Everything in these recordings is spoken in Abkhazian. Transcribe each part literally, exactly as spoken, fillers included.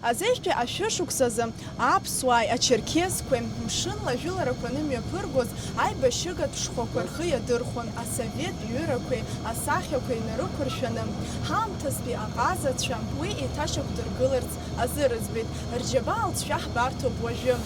Азеижәтәи ашәышықәсазы аԥсуааи ачерқьесқәеи мшынла ажәыларақәа анымҩаԥыргоз, аибашьыгатә шхәақәа рхы иадырхәон асовет ҩырақәеи асахьақәеи нарықәыршәаны, ҳаамҭазтәи аҟазацәа уи еиҭашьақәдыргыларц азы рыӡбеит. Рџьабаа лҵшәа ҳбарҭоуп уажәы.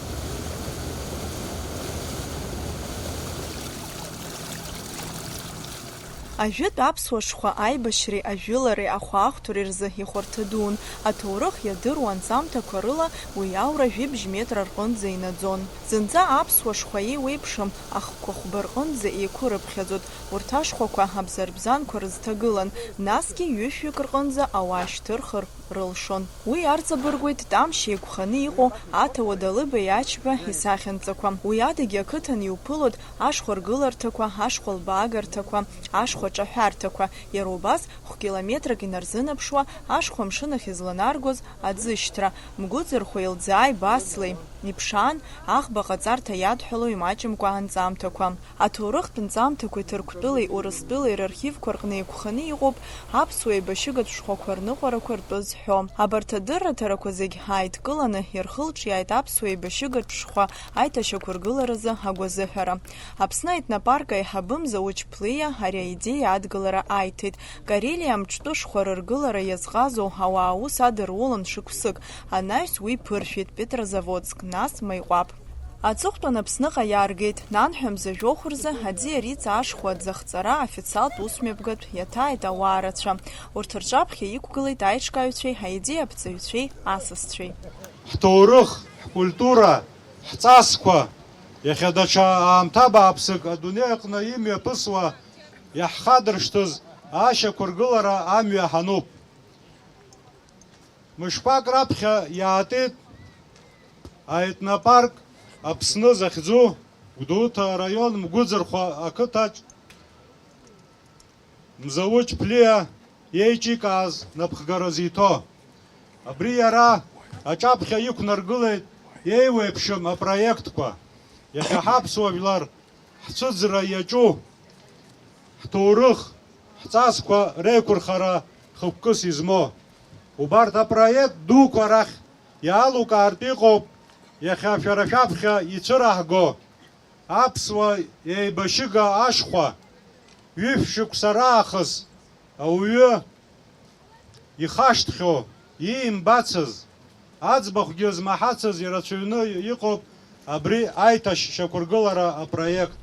Ажәытә аԥсуа шхәа аибашьреи ажәылареи ахәаахәҭреи рзы ихәарҭа дуун, аҭоурых иадыруа анҵамҭақәа рыла уи аура жәибжь метра рҟынӡа инаӡон. Зынӡа аԥсуа шхәа еиуеиԥшым ахқәа хәба рҟынӡа еиқәырыԥхьаӡоит, урҭ ашхәақәа абзарбзанқәа рызҭагылан, насгьы ҩышәҩык рҟынӡа ауаа шьҭырхыр рылшон. Уи арҵабыргуеит Тамшь еиқәханы иҟоу Аҭауада Лыбеи Ачба исахьанҵақәа. Уи адагьы ақыҭан иуԥылоит ашхәа ргыларҭақәа, ашхәа лбаагарҭақәа, ашхәа ҿаҳәарҭақәа, иара убас хә-километрак инарзынаԥшуа ашхәа амшын ахь изланаргоз аӡышьҭра, Мгәыӡырхәа Елӡааи Баслеи иԥшаан, аӷба ҟаҵарҭа иадҳәалоу имаҷымкәа анҵамҭақәа. Аҭоурыхтә нҵамҭақәеи Ҭырқәтәылеи Урыстәылеи рархивқәа рҟны еиқәханы иҟоуп аԥсуа еибашьыгатә шхәақәа рныҟәарақәа ртәы зҳәо. Абарҭ адырраҭарақәа зегь ааидкыланы ирхылҿиааит аԥсуа еибашьыгатә шхәа аиҭашьақәыргыларазы агәазыҳәара. Аԥсны аетнопарк аиҳабы Мзауч Ԥлиа ари аидеиа адгылара аиҭеит. Карелиа амҿтәы шхәа рыргылара иазҟазоу ауаа аус адырулон шықәсык, анаҩс уи ԥыршәеит Петрозаводск, нас Маиҟәаԥ. Аҵыхәтәан Аԥсныҟа иааргеит, нанҳәа мза жәохә рзы аӡиа Риҵа ашхәа аӡахҵара официалтә усмҩаԥгатә иаҭааит ауаа рацәа. Урҭ рҿаԥхьа иқәгылеит аиҿкааҩцәеи аидеиа аԥҵаҩцәеи асасцәеи. Ҳҭоурых, ҳкультура, ҳҵасқәа, иахьа даҽа аамҭа бааԥсык адунеи аҟны имҩаԥысуа иаҳхадыршҭыз ашьақәыргылара амҩа ҳануп. Мышқәак раԥхьа иаатит аетнопарк Аԥсны захьӡу Гәдоуҭа араион Мгәыӡырхәа ақыҭаҿ Мзауч Ԥлиа иеиҿикааз напхгара зиҭо. Абри иара аҿаԥхьа иқәнаргылеит еиуеиԥшым апроектқәа. Иахьа ҳаԥсуа жәлар ҳцәыӡра иаҿу, ҳҭоурых, ҳҵасқәа реиқәырхара хықәкыс измоу. Убарҭ апроект дуқәа рахь иаалукаартә иҟоуп иахьа шәара шәаԥхьа ицәыраҳго аԥсуа еибашьыга ашхәа, ҩышә шықәса раахыс ауаҩы ихашҭхьоу, иимбацыз, аӡбахәгьы змаҳацыз ирацәаҩны иҟоуп абри аиҭашьақәыргылара апроект.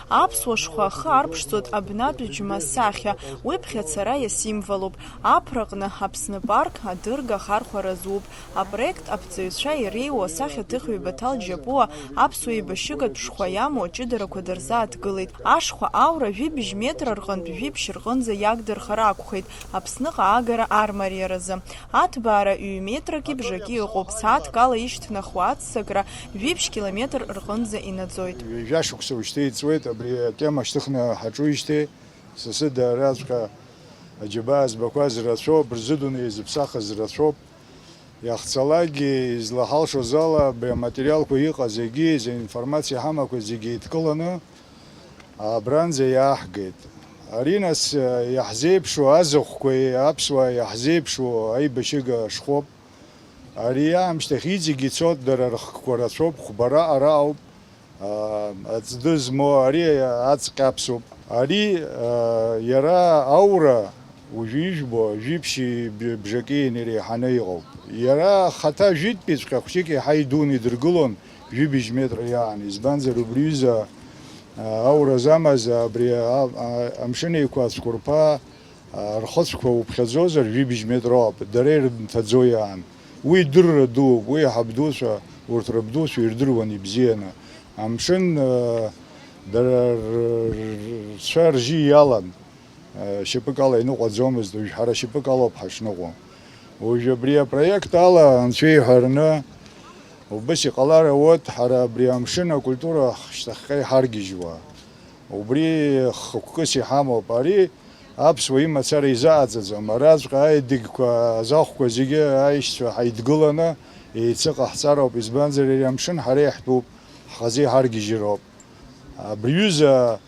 Аԥсуа шхәа ахы арԥшӡоит абнатә џьма сахьа, уи ԥхьацара иасимволуп. Аԥраҟны Аԥсны парк адырга ахархәара зуп. Апроект аԥҵаҩцәа иреиуоу асахьаҭыхҩы Баҭал Џьапуа аԥсуа еибашьыгатә шхәа иамоу аҷыдарақәа дырзааҭгылеит. Ашхәа аура жәибжь метра рҟынтә жәибжь рҟынӡа иагдырхар акәхеит Аԥсныҟа аагара армариаразы. Аҭбаара ҩ-метраки бжаки ыҟоуп, сааҭк ала ишьҭнахуа аццакра жәибжь километр рҟынӡа инаӡоит. Ҩажәа шықәса ушьҭа иҵуеит абри атема шьҭыхны ҳаҿуижьҭеи, сасыда араҵәҟьа аџьабаа збақәаз рацәоуп, рзыдунеи зыԥсахыз рацәоуп. Иахьцалакгьы излаҳалшоз ала абри аматериалқәа иҟаз зегьы, информациа ҳамақәа зегьы еидкыланы абранӡа иааҳгеит. Ари нас иаҳзеиԥшу азахәқәеи аԥсуаа иаҳзеиԥшу аибашьыга шхәоуп. Ари аамышьҭахь иҵегь ицоит, дара рыхкқәа рацәоуп, хәба раҟара ауп. Аа, аӡы змоу ари аҵкьаԥсуп. Ари, аа, иара аура уажәы ижәбо, жәиԥшьи б-, бжаки иреиҳаны иҟоуп. Иара хаҭа жәытәтәиҵәҟьа хәҷык еиҳа идуны идыргылон, жәибжь метра иаан. Избанзар, убри ҩыза, аа, аура замаза, абри а-, а-, амшын еиқәа ацәқәырԥа, аа, рхыцәқәа уԥхьаӡозар, жәибжь метроуп, дара ирынҭаӡо иаан. Уи дырра дууп, уи ҳабдуцәа, урҭ рабдуцәа ирдыруан ибзианы. Амшын, аа, дара р-, р-, рцәа ржьы иалан, аа, шьапык ала иныҟәаӡомызт, уажә ҳара шьапык алоуп ҳашныҟәо. Уажә абри апроект ала, анцәа иҳәараны, убыс иҟалар ауеит, ҳара абри амшын акультура шьҭахьҟа иҳаргьежьуа. Убри хықәкыс иҳамоуп. Ари аԥсуа имацара изааӡаӡом. Араҵәҟьа аедыгьқәа, азахәқәа зегьы аишьцәа ҳаидгыланы еицыҟаҳҵароуп, избанзар, ари амшын ҳара иаҳтәуп, ҳхазы иҳаргьежьыроуп. Абри ҩыза,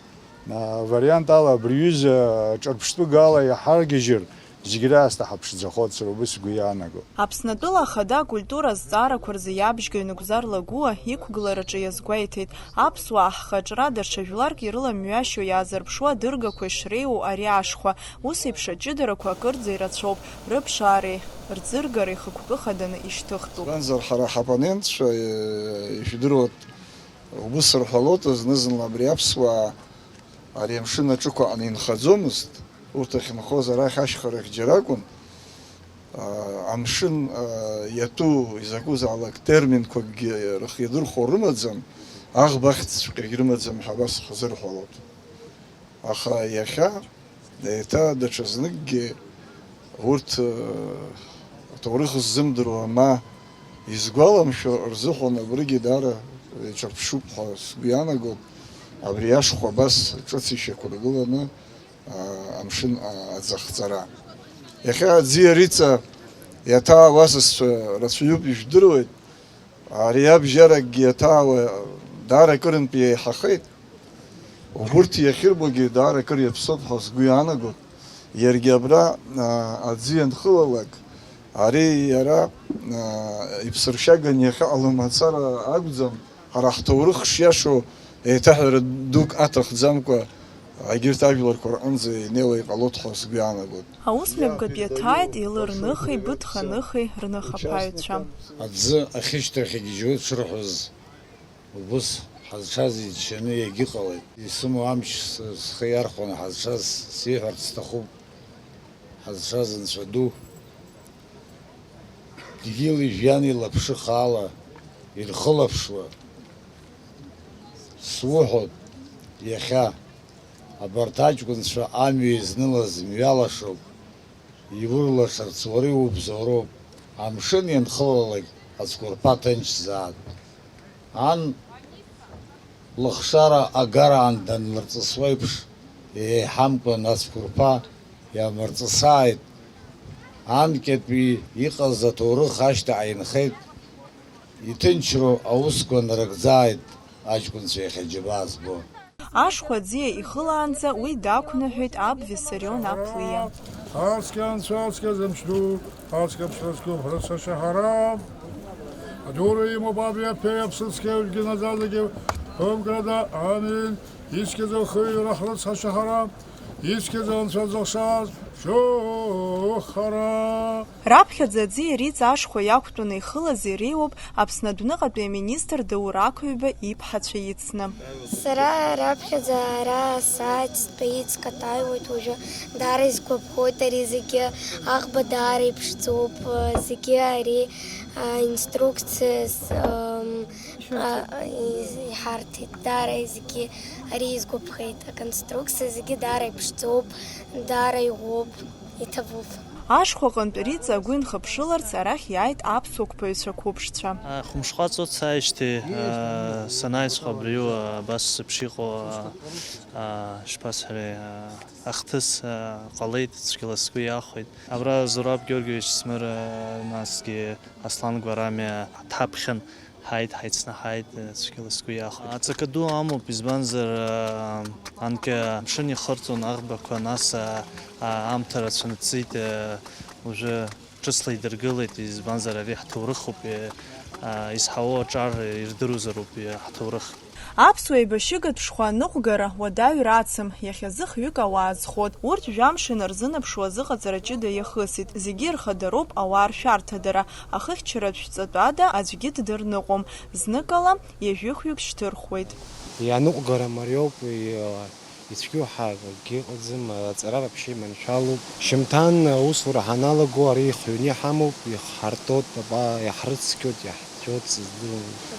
а, вариант ала, абри ҩыза ҿырԥштәык ала иҳаргьежьыр, Зегь раасҭа ҳаԥшӡахоит, сара убас сгәы иаанаго. Аԥснатәыла Ахада акультура азҵаарақәа рзы иабжьгаҩ Нугзар Лагәыа иқәгылараҿы иазгәеиҭеит, аԥсуаа ҳхаҿра даҽа жәларк ирыламҩашьо иаазырԥшуа адыргақәа ишреиуоу ари ашхәа, ус еиԥш аҷыдарақәа акырӡа ирацәоуп, рыԥшаареи рӡыргареи хықәкы хаданы ишьҭыхтәуп. Избанзар, ҳара ҳаоппонентцәа, ижәдыруа, убыс рҳәалоит, зны-зынла абри аԥсуаа ари амшын аҿықәаҟны инхаӡомызт, урҭ ахьынхоз арахь ашьхарахь џьара акәын, амшын иатәу изакәызаалак терминқәакгьы рхы иадырхәо рымаӡам, аӷба ахьӡҵәҟьагь рымаӡам ҳәа абас ҳзырҳәалоит. Аха иахьа еиҭа даҽазныкгьы урҭ аҭоурых ззымдыруа ма изгәаламшәо рзыҳәан абригьы даара иҿырԥшуп ҳәа сгәы иаанагоит, абри ашхәа абас ҿыц ишьақәыргыланы амшын аӡахҵара. Иахьа аӡиа Риҵа иаҭаауа асасцәа рацәаҩуп, ижәдыруеит. Ари абжьаракгьы иаҭаауа даара акырынтә иеиҳахеит. Убырҭ иахьырбогьы даара акыр иаԥсоуп ҳәа сгәы иаанагоит. Иаргьы абра аӡы ианхылалак, ари иара иԥсыршьаган иахьыҟало мацара акәӡам, ҳара ҳҭоурых шиашоу еиҭаҳәара дук аҭахӡамкәа, егьырҭ ажәларқәа рҟынӡа инеиуа иҟалоит ҳәа сгәы иаанагоит. Аус мҩаԥгатә иаҭааит Елыр ныхеи Быҭха ныхеи рныхаԥаҩцәа. Аӡы ахьышьҭрахь игьежьуеит шырҳәоз, убыс ҳазшаз иџьшьаны иагьыҟалеит. Исымоу амч схы иархәаны ҳазшаз сиҳәарц сҭахуп. Ҳазшаз Анцәа ду, дгьыли жәҩани лаԥшы хаала ирхылаԥшуа, суҳәоит, иахьа абарҭ аҷкәынцәа амҩа изнылаз мҩалашоуп, иурлашарц уара иубзоуроуп, амшын ианхылалак ацәқәырԥа ҭынчзаап. Ан лыхшара агараан данлырҵысуеиԥш, еиҳамкәан ацәқәырԥа иаамырҵысааит. Анкьатәи иҟаз аҭоурых ашьҭа ааинхеит, иҭынчроу аусқәа нарыгӡааит аҷкәынцәа иахьа џьабаа збо. Ашхәа аӡиа ихылаанӡа уи дақәныҳәеит аб Виссарион Аԥлиа. Ацқьа анцәа, ацқьа зымч ду, ацқьа ԥшра зқәу ԥҳәыс ашьаҳара. Адура имоуп аби аԥеи аԥсыцқьеи аҩгьы наӡаӡагьы ԥымкрада, амин. Ицқьаӡа ухы ҩра ҳрыцҳа ашьаҳара, ицқьаӡа анцәа дзыхшаз шәыхара. Раԥхьаӡа аӡиа Риҵа ашхәа иақәтәаны ихылаз иреиуоуп Аԥсны адәныҟатәи аминистр Даур Ақыҩба иԥҳацәа ицны. Сара раԥхьаӡа ара асааҭ ҵәҟьа ицкатаиуеит уажәы. Даара исгәаԥхоит ари зегьы. Аӷба даара иԥшӡоуп. Зегьы ари, а, инструкциас, ам, а, а, из-, иҳарҭеит. Даара зегьы ари исгәаԥхеит. Аконструкциа зегьы даара иԥшӡоуп, даара иӷәӷәоуп. Иҭабуп. Ашхәаҟынтә Риҵа агәы инхыԥшыларц арахь иааит аԥсуа қәԥаҩцәа қәыԥшцәа. Хәымшҟа ҵуеит сааижьҭеи, санааиҵәҟьа абри абас сыԥши иҟоу, ишԥасҳәари, ахҭыс ҟалеит, цәгьала сгәы иахәеит. Абра Зураб Георгиевич Смыр, насгьы Аслан Гәарамиа ҳаԥхьан. Ҳаит, ҳаицны ҳаит, цәгьала сгәы иахәеит. Аҵакы ду амоуп, избанзар, анкьа амшын ихырҵон аӷбақәа, нас аамҭа рацәаны ҵит, уажәы ҿыцла идыргылеит, избанзар ари ҳҭоурыхуп, изҳауоу аҿар ирдыруазароуп ҳҭоурых. Аԥсуа еибашьыгатә шхәа аныҟәгара уадаҩ рацым, иахьазы хҩык ауаа ӡхоит, урҭ жәамш инарзынаԥшуа азыҟаҵара ҷыда иахысит, зегьы ирхадароуп ауаа ршәарҭадара, ахыхьчаратә шәҵатәада аӡәгьы ддырныҟәом, зныкала ҩажәихҩык шьҭырхуеит. Ианыҟәгара мариоуп, ицәгьоу ҳәа акгьы ыҟаӡам, аҵара вообще иманшәалоуп. Шьымҭан аусура ҳаналаго ари ихҩаны иҳамоуп, иҳартуеит, иаҳрыцқьоит, иаҳ-,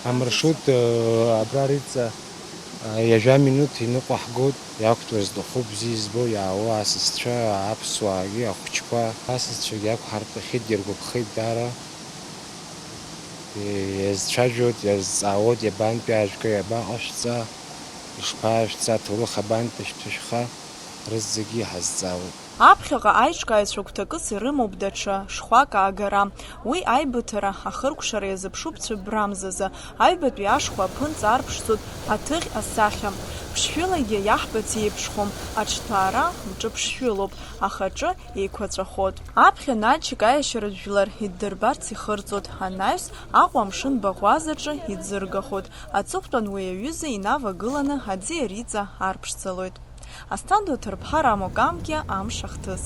Амаршрут, э, абра Риҵа, э, ҩажәа минуҭ иныҟәаҳгоит, иақәтәоу зҭаху бзиа избо иаауа асасцәа, аԥсуаагьы, ахәыҷқәа. Асасцәагьы иақәҳартәахьеит, иргәаԥхеит даара. Э, иазцәажәоит, иазҵаауеит, иабантәи ажәга, иабаҟашәҵа, ишԥажәҵа, аҭоурых абантәи шәҭышәха, рызегьы иҳазҵаауеит. Аԥхьаҟа аиҿкааҩцәа гәҭакыс ирымоуп даҽа шхәак аагара. Уи аибыҭара ахыркәшара иазыԥшуп цәыббра мзазы, аҩбатәи ашхәа аԥынҵа арԥшӡоит аҭыӷь асахьа. Ԥшшәылагьы иаҳбац еиԥшхом, аҽҭаара мҿы ԥшшәылоуп, аха аҿы еиқәаҵәахоит. Аԥхьа Наџьик аиашьара жәлар иддырбарц ихырҵоит, анаҩс Аҟәа амшын баӷәазаҿы иӡыргахоит. Аҵыхәтәан уи аҩыза инавагыланы аӡиа риҵа арԥшӡалоит. Асҭанда уҭырԥҳа Рамо Камкиа амш ахҭыс.